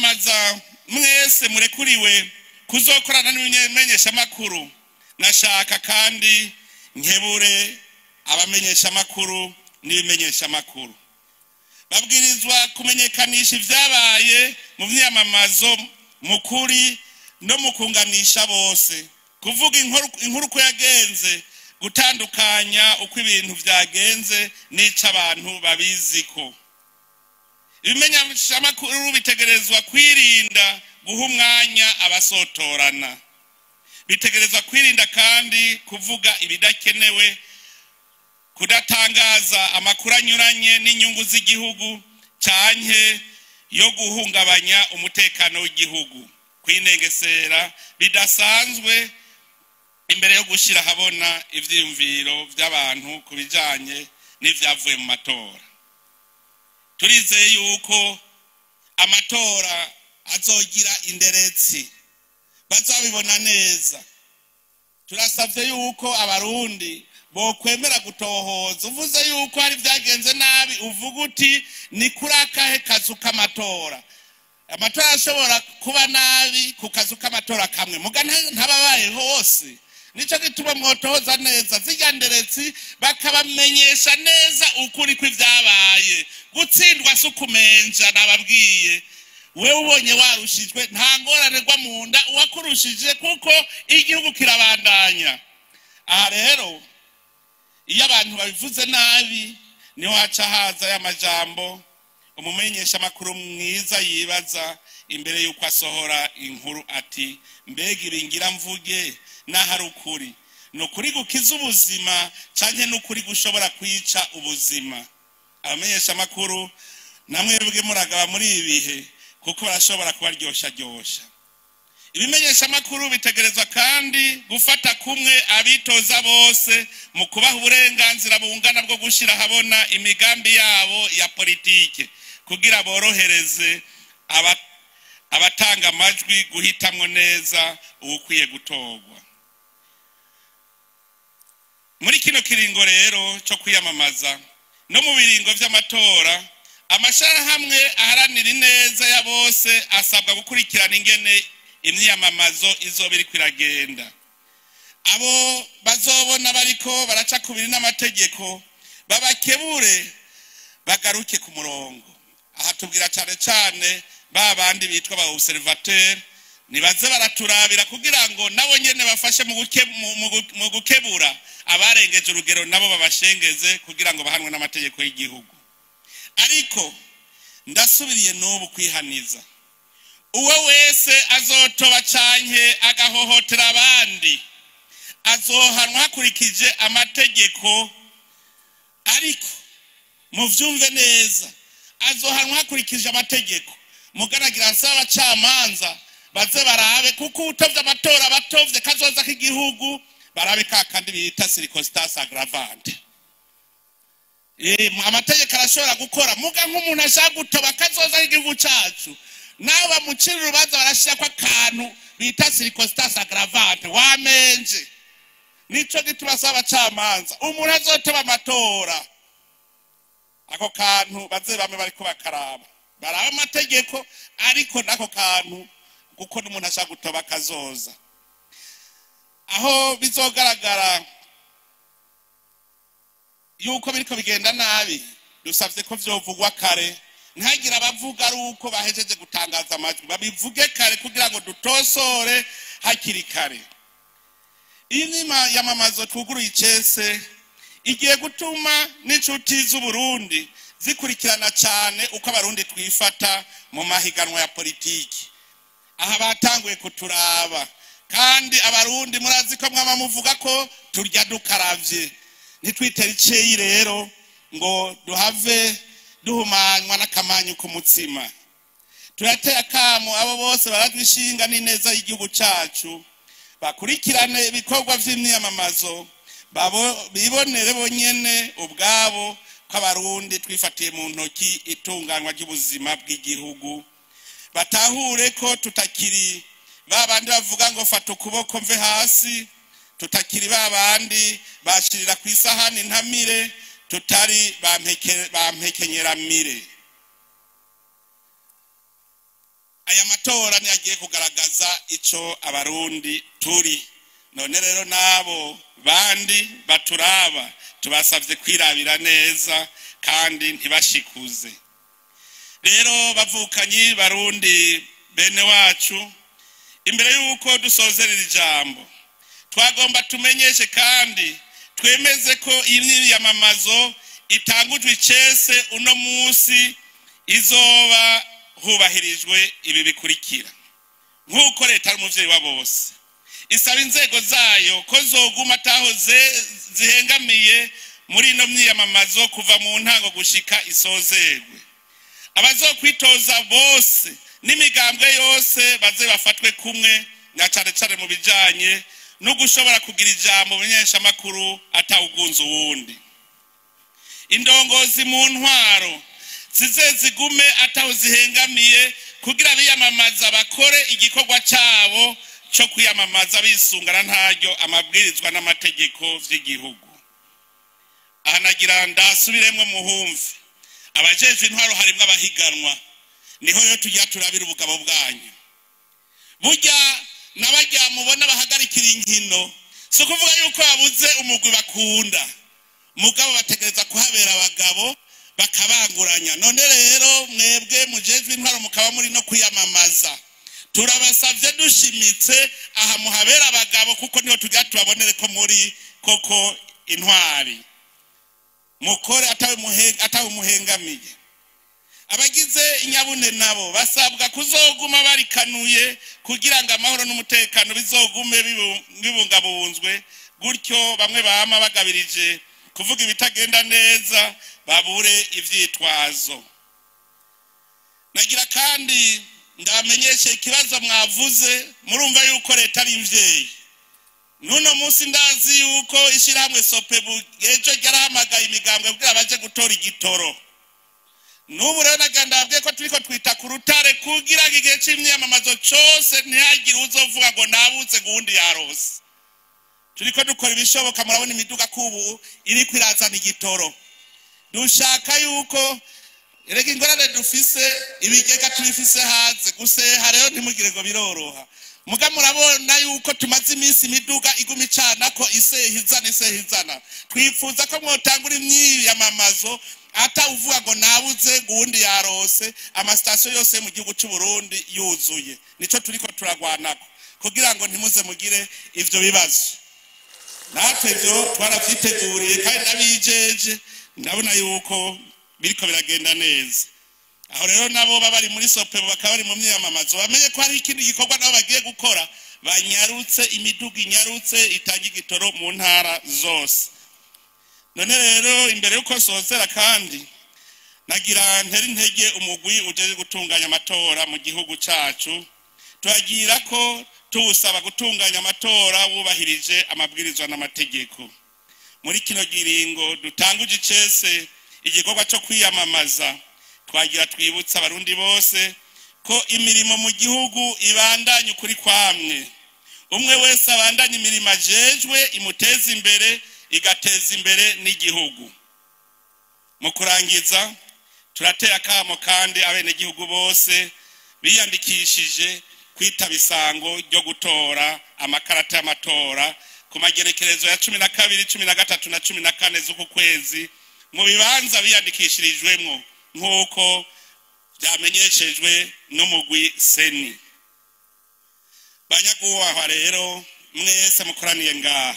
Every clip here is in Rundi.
kwiyamamaza mwese murekuriwe kuzokorana n'ibimenyeshamakuru, nashaka kandi nkebure abamenyeshamakuru n'ibimenyeshamakuru. Babwirizwa kumenyekanisha ivyabaye mu myamamazo mukuri no mu kunganisha bose, kuvuga inkuru ko yagenze, gutandukanya uko ibintu vyagenze n'ico abantu babiziko. Ibimenyeshamakuru bitegerezwa kwirinda guha umwanya abasotorana, bitegerezwa kwirinda kandi kuvuga ibidakenewe, kudatangaza amakuru anyuranye n'inyungu z'igihugu canke yo guhungabanya umutekano w'igihugu, kwinengesera bidasanzwe imbere yo gushira habona ivyiyumviro vy'abantu ku bijanye n'ivyavuye mu matora. Turizeye yuko amatora azogira inderetsi, bazabibona neza. Turasavye yuko abarundi bokwemera gutohoza. Uvuze yuko hari vyagenze nabi, uvuga uti ni kuri akahe kazu k'amatora. Amatora ashobora kuba nabi ku kazu k'amatora kamwe, muga ntababaye hose. Nico gituma mwotohoza neza zirya nderetsi, bakabamenyesha neza ukuri kw'ivyabaye. Gutsindwa si ukumenja, nababwiye. Wewe ubonye warushijwe, nta ngorane rwa munda uwakurushije, kuko igihugu kirabandanya. Aha rero iyo abantu babivuze nabi niho haca haza y'amajambo umumenyesha makuru mwiza yibaza imbere yuko asohora inkuru ati mbega ibi mvuge n'ahari ukuri, ni ukuri gukiza ubuzima canke ni ukuri gushobora kwica ubuzima. Abamenyesha makuru namwebwe muragaba muri ibi bihe, kuko barashobora kubaryosha. Ibimenyesha makuru bitegerezwa kandi gufata kumwe abitoza bose mu kubaha uburenganzira bungana bwo gushira habona imigambi yabo ya politike, kugira borohereze abatanga amajwi guhitamwo neza uwukwiye gutorwa. Muri kino kiringo rero cyo kwiyamamaza no mu biringo vy'amatora, amashirahamwe aharanira ineza ya bose asabwa gukurikirana ingene imyiyamamazo izoba iriko iragenda. Abo bazobona bariko baraca kubiri n'amategeko babakebure bagaruke ku murongo. Aha tubwira cane cane ba bandi bitwa ba observateur, nibaze baraturabira kugira ngo nabo nyene bafashe mu gukebura abarengeje urugero, nabo babashengeze kugira ngo bahanwe n'amategeko y'igihugu. Ariko ndasubiriye n'ubu kwihaniza uwo wese azotoba canke agahohotera abandi azohanwa hakurikije amategeko. Ariko muvyumve neza, azohanwa hakurikije amategeko. Mugaragira nsaba abacamanza baze barabe, kuko utovye amatora batovye kazoza k'igihugu, barabe ka kandi bita circonstance aggravante. Amategeko arashobora gukora, muga nk'umuntu ashaka gutoba kazoza k'igihugu cacu, nawe bamucira urubanza barashirako akantu bita circonstance aggravante, wamenje. Nico gituma asaba abacamanza umuntu azotoba amatora ako kantu baze bame bariko bakaraba, baraba amategeko, ariko nako kantu kuko n'umuntu ashaka gutoba kazoza. Aho bizogaragara yuko biriko bigenda nabi, dusavye ko vyovugwa kare, ntagira abavuga ari uko bahejeje gutangaza amajwi, babivuge kare kugira ngo dutosore hakiri kare. Iyi yamamazo twuguruye icese igiye gutuma n'inshuti z'Uburundi zikurikirana cane uko abarundi twifata mu mahiganwa ya politiki. Aha batanguye kuturaba, kandi abarundi murazi ko mwama muvuga ko turya dukaravye. Ntitwitere iceyi rero ngo duhave duhumanywa n'akamanyu k'umutsima. Turateye akamo abo bose baradwishinga n'ineza y'igihugu cacu, bakurikirane ibikorwa vy'imyamamazo, bibonere bonyene ubwabo ko abarundi twifatiye mu ntoki itunganywa ry'ubuzima bw'igihugu. Batahure ko tutakiri babandi bavuga ngo fata ukuboko mve hasi, tutakiri babandi bashirira ku isahani ntamire, tutari bampekenyeramire. Aya matora niyagiye kugaragaza ico abarundi turi. None rero nabo bandi baturaba tubasavye kwirabira neza kandi ntibashikuze. Rero bavukanyi barundi bene wacu, imbere yuko dusozerera ijambo twagomba tumenyeshe kandi twemeze ko iyi myiyamamazo itangujwe icese uno munsi izoba hubahirijwe ibi bikurikira. Nk'uko leta ari umuvyeyi wa bose, isaba inzego zayo ko zoguma ataho zihengamiye muri ino myiyamamazo kuva mu ntango gushika isozerwe. Abazokwitoza bose n'imigambwe yose baze bafatwe kumwe, na cane cane mu bijanye no gushobora kugira ijambo mu menyeshamakuru atawugunza uwundi. Indongozi mu ntwaro zize zigume ataho zihengamiye kugira biyamamaza bakore igikorwa cabo co kwiyamamaza bisungana ntaryo amabwirizwa n'amategeko vy'igihugu. Aha nagira ndasubiremwo muhumve, abajejwe intwaro harimwo abahiganwa, niho rero tujya turabira ubugabo bwanyu. Burya n'abarya mubona bahagarikira inkino, si ukuvuga yuko babuze umugwi bakunda, mugabo bategereza kuhabera abagabo bakabanguranya. None rero mwebwe mujejwe intwaro mukaba muri no kwiyamamaza, turabasavye dushimitse aha muhabera abagabo, kuko niho tujya tubabonere ko muri koko intwari. Mukore atawe muhengamiye. Abagize inyabune nabo basabwa kuzoguma barikanuye kugira ngo amahoro n'umutekano bizogume bibungabunzwe, gutyo bamwe bama bagabirije kuvuga ibitagenda neza babure ivyitwazo. Nagira kandi ndamenyeshe ikibazo mwavuze, murumva yuko leta ari imvyeyi. Nuno munsi ndazi yuko ishirahamwe Sopebu ejo ryarahamagaye imigambwe kugira baje gutora igitoro. N'ubu rero nagira ndababwiye ko turiko twita ku rutare kugira ngo igihe c'imyiyamamazo cose ntihagire uzovuga ngo nabuze ngo uwundi yarose. Turiko dukora ibishoboka, murabona imiduga kubu iriko irazana igitoro. Dushaka yuko erega ingorane dufise ibigega tubifise hanze guseha, rero ntimugire ngo biroroha. Muga murabona yuko tumaze iminsi imiduga iguma icana ko iseha izana iseha izana. Twifuza ko mwotangura imyiyamamazo ata uvuga ngo nabuze ngo uwundi yarose, amasitasiyo yose mu gihugu c'u Burundi yuzuye. Nico turiko turagwanako kugira ngo ntimuze mugire ivyo bibazo. Natwe ivyo twaravyiteguriye kandi nabijeje, ndabona yuko biriko biragenda neza. Aho rero nabo baba bari muri Sopebu bakaba bari mu myiyamamazo, bamenye ko hari ikindi gikorwa nabo bagiye gukora, banyarutse imiduga inyarutse itanga igitoro mu ntara zose. None rero imbere yuko sozera kandi nagira ntere intege umugwi ujeje gutunganya amatora mu gihugu cacu, turagira ko tuwusaba gutunganya amatora wubahirije amabwirizwa n'amategeko. Muri kino giringo dutanguje icese igikorwa co kwiyamamaza, twagira twibutsa abarundi bose ko imirimo mu gihugu ibandanye ukuri kwamwe. Umwe wese abandanye imirimo ajejwe imuteza imbere, igateza imbere n'igihugu. Mu kurangiza turatera akamo kandi abenegihugu bose biyandikishije kwitaba isango ryo gutora amakarata y'amatora ku magerekerezo ya 12, 13 na 14 z'uku kwezi mu bibanza biyandikishirijwemwo nk'uko vyamenyeshejwe n'umugwi Seni. Banyakubahwa rero mwese mukoraniye ngaha,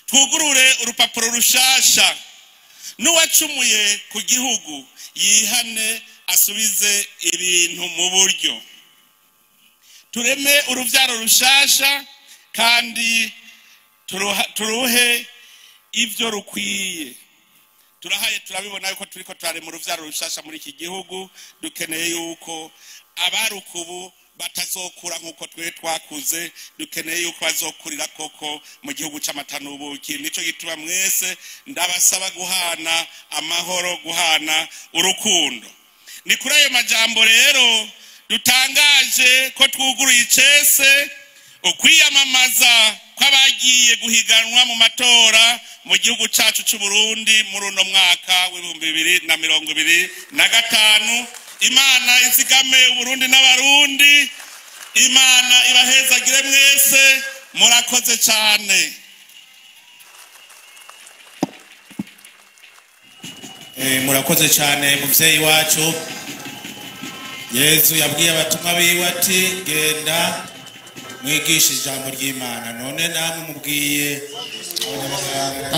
twugurure urupapuro rushasha, n'uwacumuye ku gihugu yihane asubize ibintu mu buryo. Tureme uruvyaro rushasha kandi turuhe ivyo rukwiye. Turahaye turabibona yuko turiko turarema uruvyaro rushasha muri iki gihugu. Dukeneye yuko abarukubu batazokura nkuko twe twakuze, dukeneye yuko bazokurira koko mu gihugu c'amata n'ubuki. Nico gituma mwese ndabasaba guhana amahoro, guhana urukundo. Ni kuri ayo majambo rero dutangaje ko twuguruye icese ukwiyamamaza kw'abagiye guhiganwa mu matora mu gihugu cacu c'u Burundi muri uno mwaka w'ibihumbi bibiri na mirongo ibiri na gatanu. Imana izigame Uburundi n'Abarundi. Imana ibahezagire mwese, murakoze cyane. Murakoze cyane muvyeyi wacu. Yezu yabwiye abatumwa biwe ati genda mwigishe ijambo ry'Imana, none namwe mubwiye abanyamahanga.